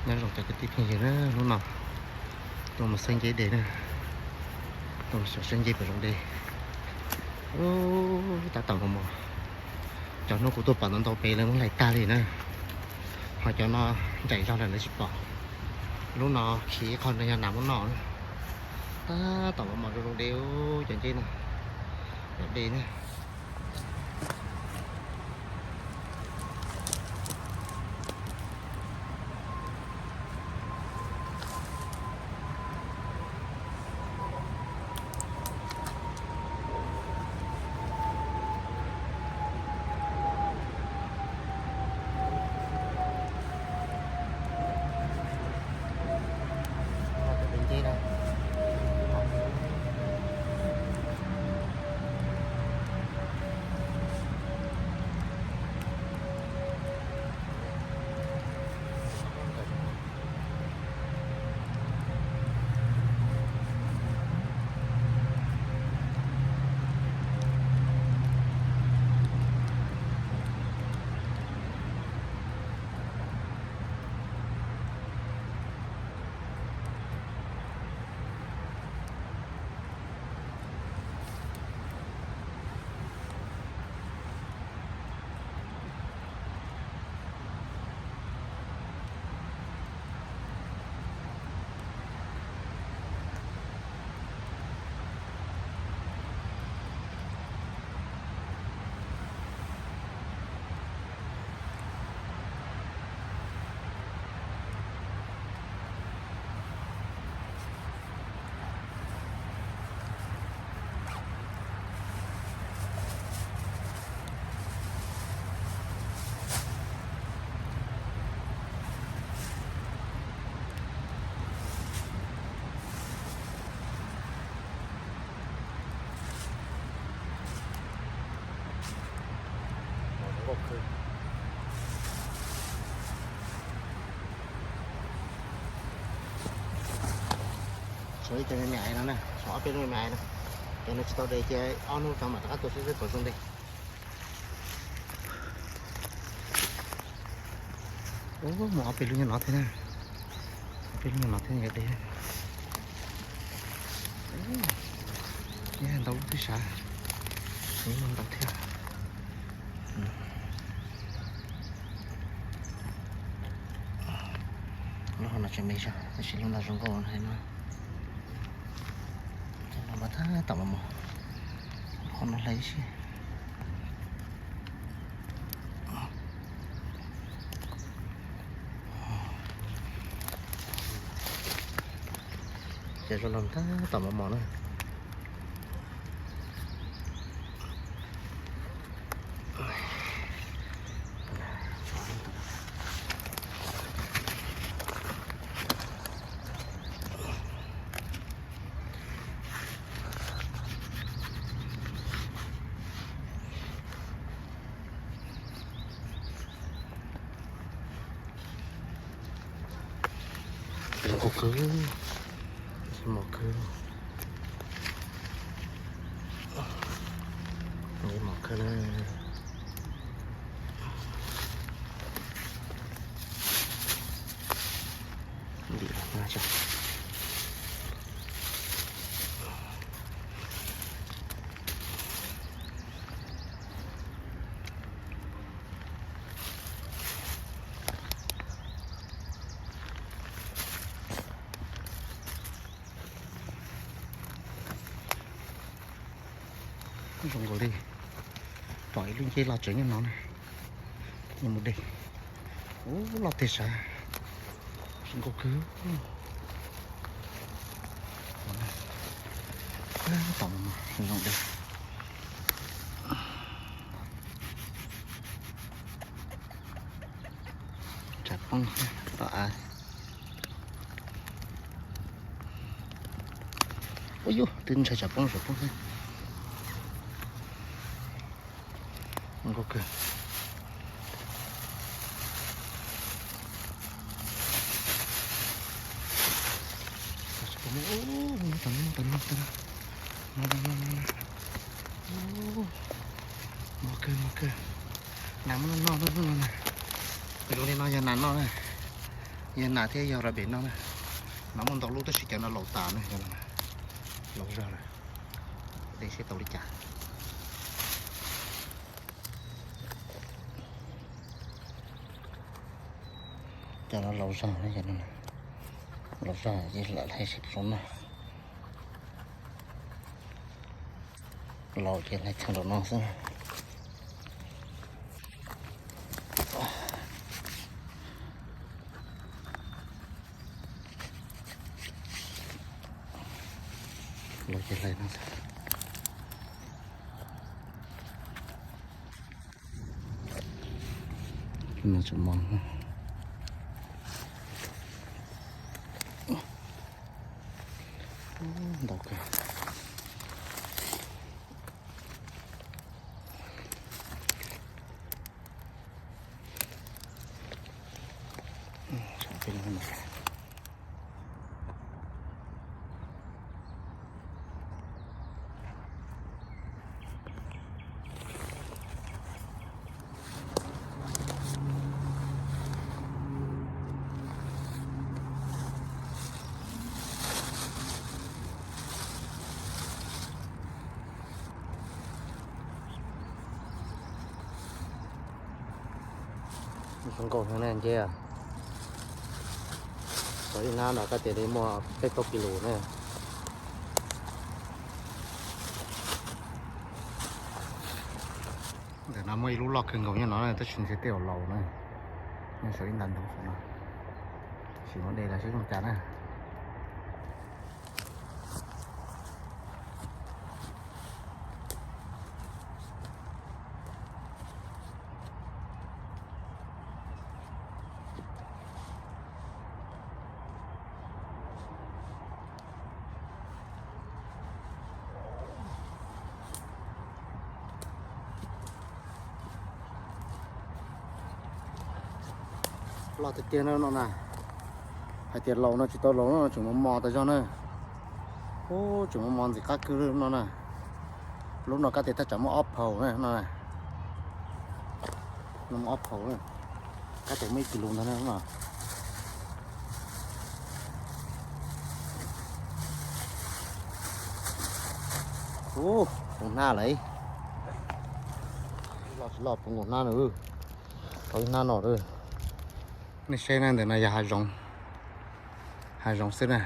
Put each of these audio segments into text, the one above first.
Nyob zoo cov kwv tij phooj ywg na, hnub no tuaj mus xawb nceb de na, tuaj mus xyuas xawb nceb puas zoo de. Tab tom mos mos, cov hnub kuv tuaj pom ntau ntau pem lawv muab hlais tag li na, ho cov no ncaim zog lawm lawv tsis pom. Lub no khiav ib qho no yog nas muab noj na. Tab tom mos mos zoo zoo de cov nceb no, de na. Tshuav ib co me me aiv no na, tshuav ob peb lub me me aiv no. Cov no tsis tau de ces ob hnub tod mam rov qab tuaj seb puas zoo de. Ub, muaj ob peb lub nyob no thiab na. Ob peb lub nyob no thiab yog de. Ntau lub twb sav, muaj ntau thiab. Lub hauv no tseem me zog tab sis lub no zoo nkauj hais no. Cov no mas tab tom mos mos, qhov no hlais ib si. Ces zoo no tab tom mos mos na. Zoo nkauj kawg, mos kawg, mos kawg na. Zoo nkaus li pom ib lub nceb loj tsev nyob no na. Yuav mus de. Ub, loj tiag sav. Zoo nkauj kawg. Tab tom zoo de. Tsam poob tom av. Ub yus, twb ntshai tsam poob saum poob thiab. Nkauj kawg. Ub, tom no, tom no, tom no. No, no, no, no, no. Ub, mos kawg, mos kawg. Nas muab noj noj no na. Zoo li no yog nas noj na. Yog nas thiab yog rabbit no na. No muaj ntau lub tab sis cov no laus tas na, cov no laus zog lawm. De seb tau li cas. Cov no laus zog, laus zog ces lam hlais seb puas zoo noj. Laus ces hlais txheem nraum no xwb. Laus ces hlais no xwb. No tseem mos ntau kawg. Zoo nkauj heev na nce. Saum ib hnab no koj tias li muaj peb plaub kis lus na. Ntawm no muaj ib lub loj kawg nkaus nyob no tab sis ntshe tej zaum laus na. Nyob saum ib nta ntoo saum no. Sim muab de los seb zoo cas na. Loj tiag tiag no na. Hais tias laus no tsis tau laus no tseem mos mos tas zog na. Ub, tseem mos mos ntxim qab kawg lub no na. Lub no kab tes thaj tsam muaj ob phaus na no. No muaj ob phaus na. Kab tes muaj ib kis lus ntag na lub no. Ub, puv hnab lawm. Loj tsis loj puv nkaus hnab na. Tau ib hnab no. Nej saib na, ntawm no yog hav zoov, hav zoov xwb na.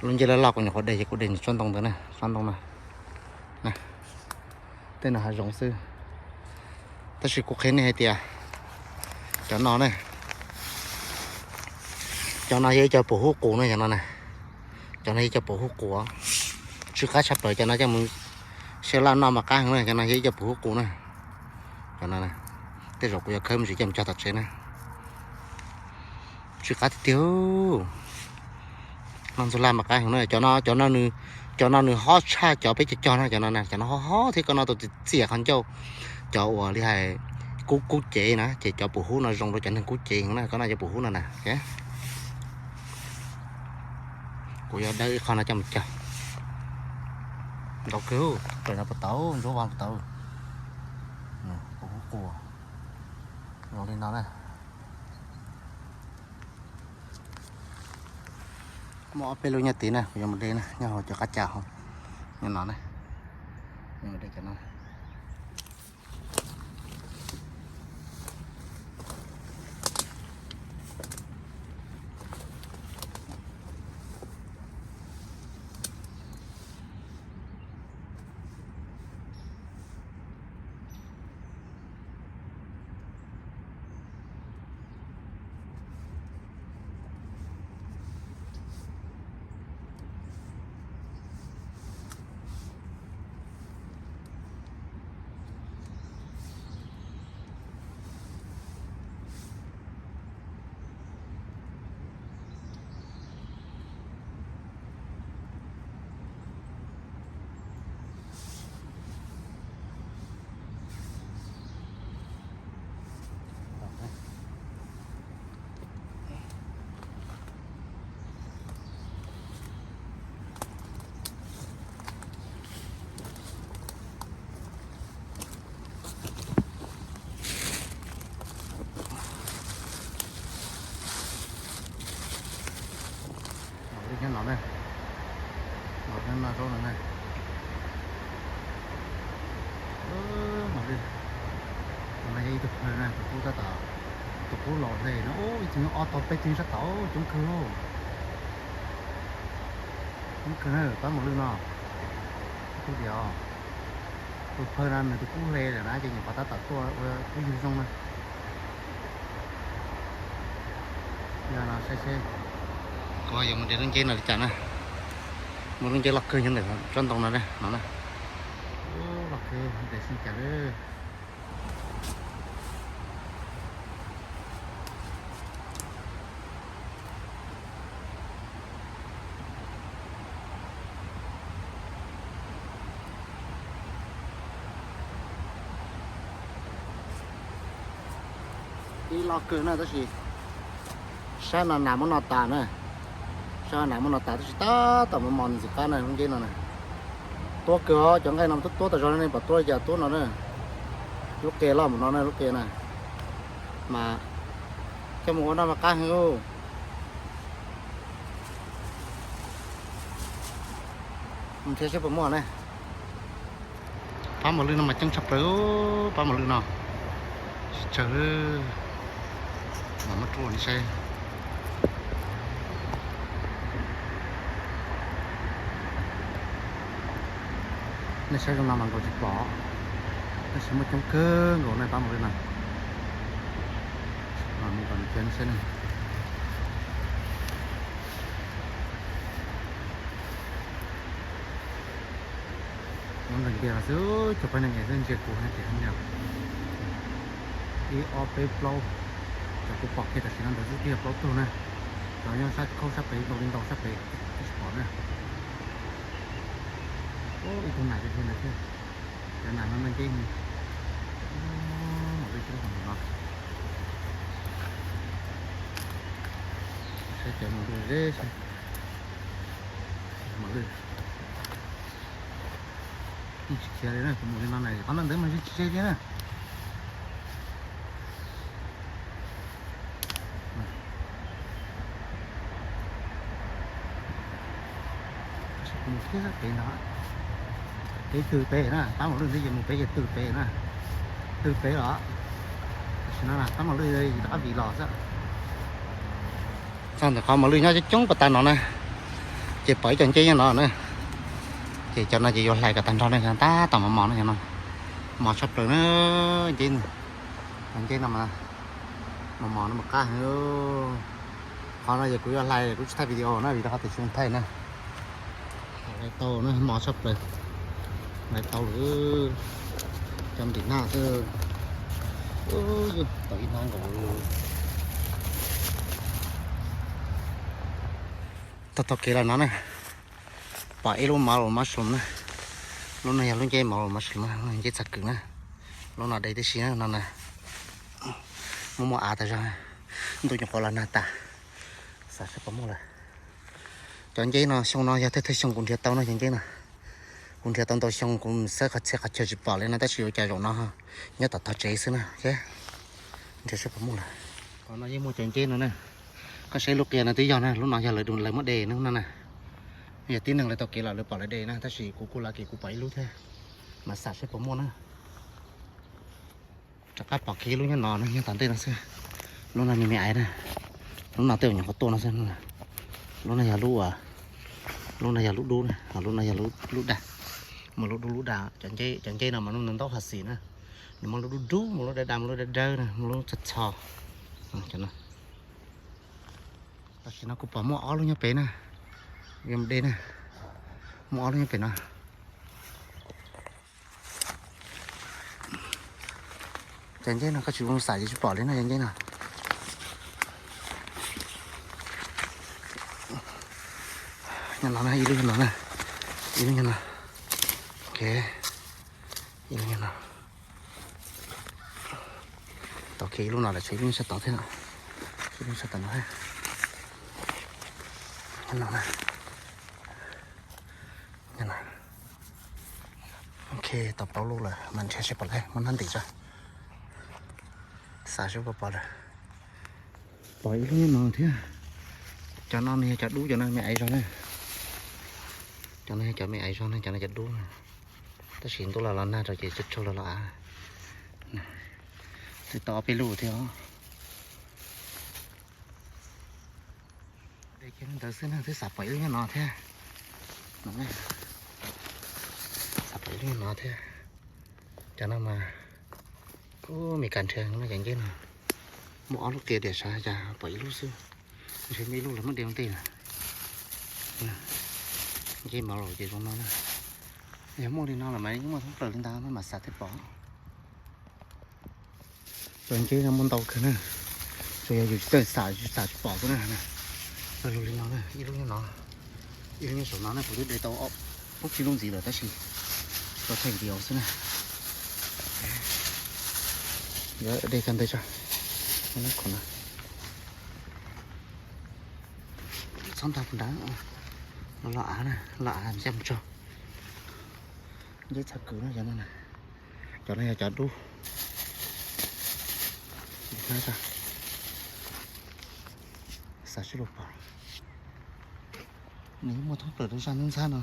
Lub ncej loj loj kuv nyuam qhuav de ces kuv de ntawm tsob ntoo ntawd na, tsob ntoo no. Tej no hav zoov xwb. Tab sis kuv qhia nej hais tias cov no na, cov no yog ib co pum hub qus na, cov no na. Cov no yog ib co pum hub qus, tsw qab tshaj plaws. Cov no coj mus siab laj noj mas qab heev na. Cov no yog ib co pum hub qus na. Cov no, tej zaum kuv yuav khawb me ntsis coj mus cog tom tsev na. Tsw qab tiag tiag. Noj ntxuag laj mas qab heev na. Cov no, cov no nws, cov no nws hob tshaj cov peb cog cog na. Cov no na, cov no hob hob thiab koj noj tau txias qhov ncauj. Cov uas li hais kub kub cev na, ces cov pum hub no zoo rau cov neeg kub cev heev na. Koj noj cov pum hub no na. Kuv yuav dawb ib qho no coj mus cog. Ntau kawg, pem no puas tau, ntsuab vag puas tau. Pum hub qus zoo li no na. Muaj ob peb lub nyob tid na, kuv yuav mus de na, nyob hauv cov qab cas hauv. Nyob no na, yuav mus de cov no. Nyob no na, nyob no zaub no na. Mos lwj, no yog ib tug phawj na, tus qub tab tom, tus qub los hle no, ib tug ob tog peb tug sab tod coob kawg. Coob kawg na, pab mos lwj no. Ib tug diam, tus phawj no nws tus qub hle lawm na ces nyuam qhuav tab tom tuaj ua kub yug zoo na. Yog no saib seb, kuv yuav mus de lub nceb no li cas na. Muaj lub nceb loj kawg nyob ntawm tsob ntoo no na, no na. Loj kawg, de sib cas lawm. Ib loj kawg na tab sis sab no nas muab no tas na. Sab nas muab no tas tab sis tab tom mos mos ntxim qab na lub nceb no na. Tuab kawg os, cov nqaij no tuab tuab tas zog ne, pom tuab li cas tuab no na. Lub qe loj mus no na, lub qe na. Mas coj mus ua noj mas qab heev. Mus thiab seb puas muaj na. Pab mos lwj no mas ceeb tshaj plaws, pab mos lwj no. Tsis tsawg, mas muab rub nej saib. Nej saib zoo no mas nkaus tsis pom, tab sis muaj coob kawg nkaus na pab mos lwj no. Mus kom nws kiag nej saib ne. Muab nrog ntsia los xwb, cov pab neeg es xwb ntsia kuv hais tias hais tias ib ob peb plaub, cov kuv pom kiag tam sim no ntawd xwb twb yog plaub tug na. Cov nyob sab khaub sab pem ntau li ntau sab pem twb tsis pom na. Ib tug nas tiag tiag ntawd thiab. Cov nas no nceb, mos lwj coob no. Saib cov mos lwj, mos lwj. Yeej tsis khiav li na, kuv mus li no na, qhov no ntawd mas yeej tsis ze li na. Kuv mus thiab pem no, peb tw pem na, pab mos lwj ntawd ces mus pem ces tw pem na, tw pem los. Tam sim no pab mos lwj rov qab vim los xwb. Txog ntawm qhov mos lwj nyob coob coob puag ta no na, ces pom ib co nceb nyob no na. Ces cov no ces yuav hlais kom tag nrho na, tab tom mos mos no, cov no mos tshaj plaws na. Nceb, cov nceb no mas mos mos no mas qab heev. Qhov no ces kuv yuav hlais kuv tsis thaij video na vim rau qhov tias tsis thaij na. Hlais tau na, mos tshaj plaws. Hlais tau lawm, cov ntim nag xwb. Tau ib hnab nkaus. Tau tau kev los no na, pom ib lub mos lwj mushroom na. Lub no yog lub nceb mos lwj mushroom na, nceb txaj kwm na. Lub no de tib si na no na. Muaj muaj av tas zog, ntuj nyuam qhuav los nag tas. Xav seb puas muaj lawm. Cov nceb no xyoo no yog thawj thawj xyoo kuv nrhiav tau no cov nceb no. Kuv nrhiav tau ntau xyoo kuv xawb qhov txhia qhov chaw tsis pom li no tab sis ua cas zaum no nyob tom tog tsev xwb na. Nrhiav seb puas muaj lawm. Qhov no yeej muaj cov nceb no na. Koj saib lub qia no twb yog na, lub no yog lawv muab de no na. Yog tib neeg lawv tau kev los lawv pom lawv de na tab sis kuv kuj lucky kuv pom ib lub thiab. Mas xav seb puas muaj na. Rov qab pom kiag ib lub nyob no, nyob tom ntej no xwb. Lub no me me aiv na. Lub no tej zaum nyuam qhuav tuaj no xwb. Lub no yog lub, lub no yog lub dub na, lub no yog lub dag. Muaj lub dub lub dag, cov nceb no mas lub ntaub hov xis na. Nws muaj lub dub dub, muaj lub dag dag, muaj lub dawb dawb na, muaj lub txho txho. Tam sim no kuv pom muaj ob lub nyob pem na. Yuav mus de na. Muaj ob lub nyob pem no. Cov nceb no koj tsis ua xav ces tsis pom li na cov nceb no. Nyob no na, ib lub nyob no na, ib lub nyob no. Ok, ib lub nyob no. Tau kiag ib lub no lawm, tshuav ib lub sab tod thiab no. Ib lub sab tod no. Nyob no na. Nyob no. Ok, tau plaub lub lawm mas nrhiav seb pom lawm, muab hnab ntim tso. Xav seb puas pom lawm. Pom ib lub nyob no thiab. Cov no nws yog cov dub, cov no me aiv zog na. Cov no yog cov me aiv zog na, cov no cov dub. Tab sis ntuj los los nag rau ces tsau tsau los los av. Twb tau ob peb lub thiab os. De kiag ntawd xwb na, twb xav pom ib lub nyob no thiab. Xav pom ib lub nyob no thiab. Cov no mas, ub, me kas nrhiav no cov nceb no. Muaj ob lub qia tias sav cas pom ib lub xwb. Ntshe muaj ib lub los muab de ua ntej lawm. Nceb mov laus ces zoo no na. Yog muaj li no los mas yeej muaj thoob plaws li ntawd mas xav thiaj pom. Cov nceb no muaj ntau kawg na, tsuas yog yus tsis txawj xav, tsis xav tsis pom xwb na. Ua li no na, ib lub nyob no, ib lub nyob saum no na, kuv twb de tau poob tsib lub ntxiv lawm tab sis tsis tau thaij video xwb na. Yuav de kiag ntawd tso, no, txhob ntag puas nrad, los av na, los av ncaj mus tso. Nceb txhav kwv no, cov no na, cov no yog cov dub. Xav sib luag pom, nws muaj thoob plaws rau zaj ntxhab ntxhab no.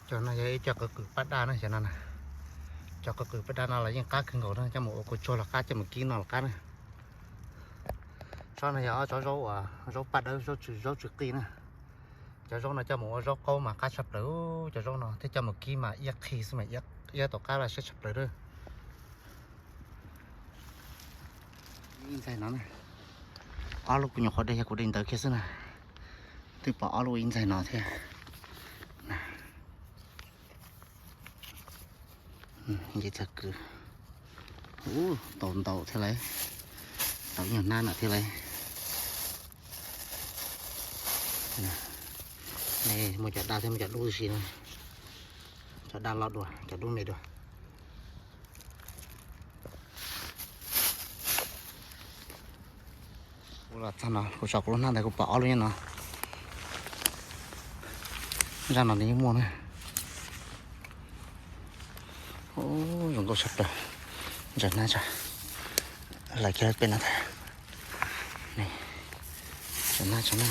Cov no yog ib co qwv qwm paj daj na, cov no na. Cov qwv qwm paj daj no los yeej qab kawg nkaus na, coj mus ua kua tsuag los qab, coj mus kib no los qab na. Tsob no yog ob tsob zaub uas zaub paj dawb, zaub tsw, zaub tsw qij na. Cov zaub no coj mus ua zaub qaub mas qab tshaj plaws, cov zaub no thiab coj mus kib mas iab qhi xwb mas iab tau qab laj siab tshaj plaws lawm. Ib ntxaig no, ob lub kuv nyuam qhuav de yog kuv de ntawd kiag xwb na. Twb pom ob lub ib ntxaig no thiab. Nce txog kwv, ub, tau ntau thiab lauj, tau nyuag nab no thiab lauj. Muaj cov daj thiab muaj cov dub tib si na. Cov daj loj dua, cov dub me dua. Kuv los txog no, kuv tso kuv lub hnab ntawd kuv pom ob lub nyob no. Zaj no nws yeej muaj na. Zoo nkauj tshaj plaws. Ntsaws hnab tso, lawv kiag peb no tag. Ntsaws hnab tso na.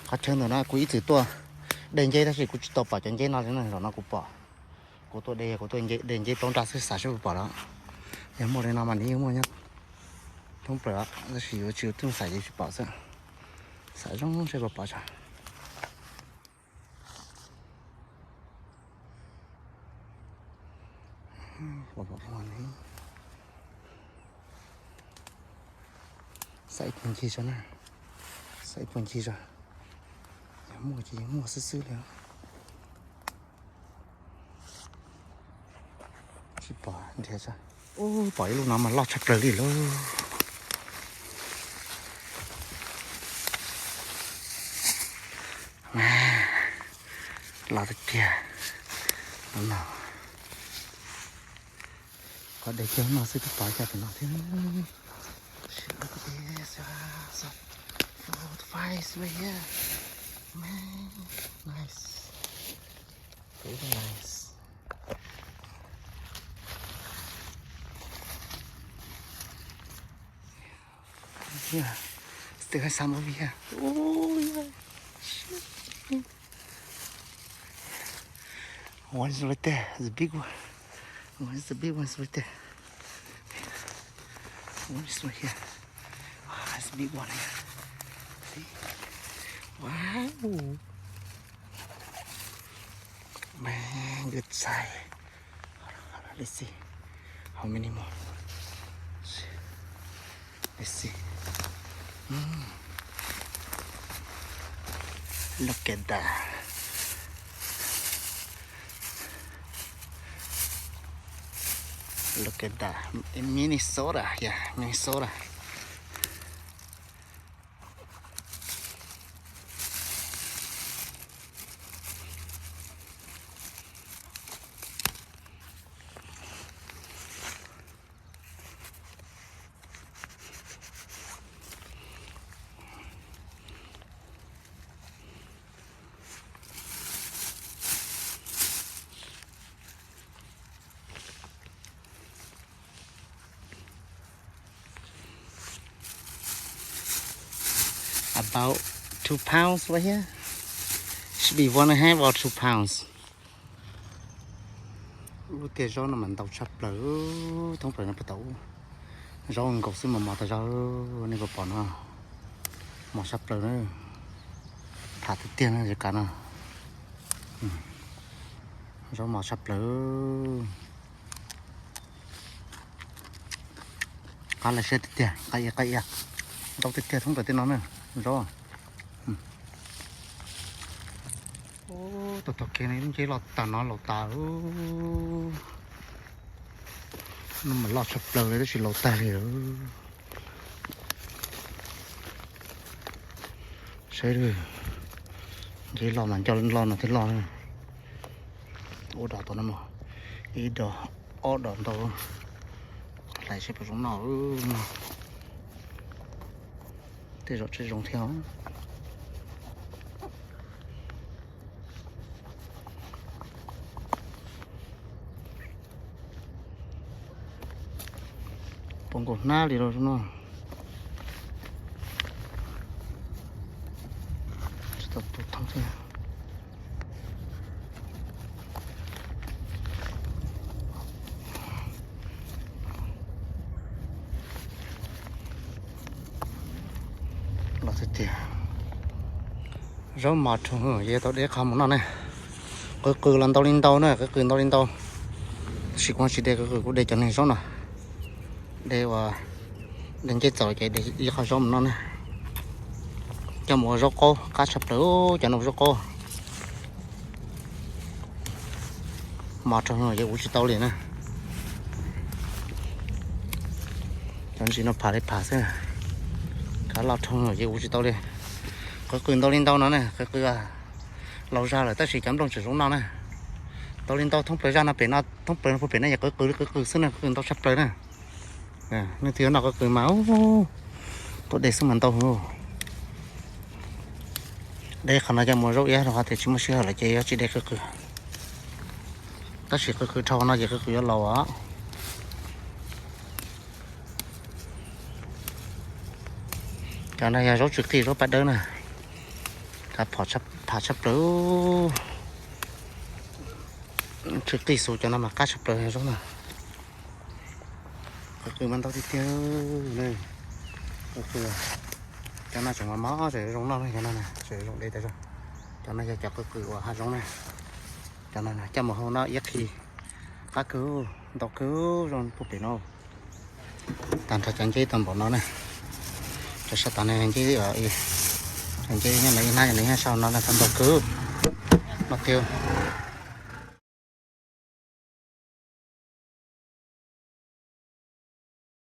Qhov chaw ntawm no kuv ib txwm tuaj de nceb tab sis kuv tsis tau pom cov nceb no li na, zaum no kuv pom. Kuv tuaj de, kuv tuaj de nceb plaub nraj xwb xav seb puas pom los. Yog muaj li no mas nws yeej muaj nyob thoob plaws tab sis yuav tsis ua txuj xav ces tsis pom xwb. Xav zoo seb puas pom tso. Xav ib puag ncig tso na, xav ib puag ncig tso. Yog muaj ces yeej muaj xwb xwb li. Tsis pom nrhiav tso. Ub, pom ib lub no mas loj tshaj plaws li lauj. Loj tiag tiag. Lub no, qhov de kiag lub no xwb twb pom ib co pem no thiab. Look at this, some fireflies right here. Man, nice. Very nice. Yeah. Still have some over here. Oh, yeah. Shit. One is right there. It's a big one. One is the big ones right there. One is right here. Ah, it's a big one here. See? Wow. Man, good size. Hold on, hold on, let's see. How many more? Let's see. Mm. Look at that. Look at that. In Minnesota. Yeah, Minnesota. About two pounds right here. Should be one and a half or two pounds. Lub tiaj zaub no mas ntau tshaj plaws, thoob plaws no puag tau. Zaub nkaus xwb mas mos tas zog, nej puas pom no, mos tshaj plaws na. Tham tiag tiag na, kav no, zaub mos tshaj plaws. Qab laj siab tiag tiag, qab ia qab ia. Ntau tiag tiag thoob plaws tej no na, zaub. Tau tog kiag ne, lub nceb loj tag no laus tas. No mas loj tshaj plaws li tab sis laus tag li. Saib, nceb loj mas nco loj no thiaj loj. Ua dos tom no, ib dos, ob dos ntau. Hlais seb puas zoo noj. Tej zaum tseem zoo thiab. Poob nkaus hnab li lawm no. Tsis tau tu thoob thiab. Los tiag tiag. Zaub mos rau hwv, ces tau de qhov mus noj ne. Qw qws los ntau li ntau na, qw qws ntau li ntau. Tab sis kuv tsis de qw qws, kuv de cov neeg zaub no. De uas de nceb txaus ces de ib qho zaub mus noj na. Coj mus ua zaub qaub qab tshaj plaws, cov no ua zaub qaub. Mos rau hwv ces ua tsis tau li na. Cov ntsis no pham li pham xwb. Kav loj rau hwv ces ua tsis tau li. Qw qws ntau li ntau no na, qw qws laus zog lawm tab sis cov nplooj tseem zoo noj na. Ntau li ntau thoob plaws zaj no pem no, thoob plaws no puag pem no yog qw qws li qw qws xwb na, qw qws ntau tshaj plaws na. Nej twb yuav noj qw qws mas, tuaj de xwb mas ntau hwv. De qhov no coj mus zaub iab rau qhov tias tsis muaj sij hawm lawm ces yuav tsis de qw qws. Tab sis qw qws dhau no ces qw qws yuav laus os. Cov no yog zaub tsw qij zaub paj dawb na. Pham tshaj plaws. Tsw qij xus cov no mas qab tshaj plaws zaub na. Qw qws mas ntau tiag tiag. Qw qws, cov no tseem mos mos, tseem zoo noj, cov no tseem zoo de tas zog. Cov no yog cov qw qws uas hav zoov na. Cov no coj mus hau noj iab qhi qab kawg, ntau kawg zoo puag pem no. Tag nrho cov nceb tau npaum no na. Cov sab tod ne, nceb, nceb nyob no ib hnab, nyob sab no tau ntau kawg. No tiag.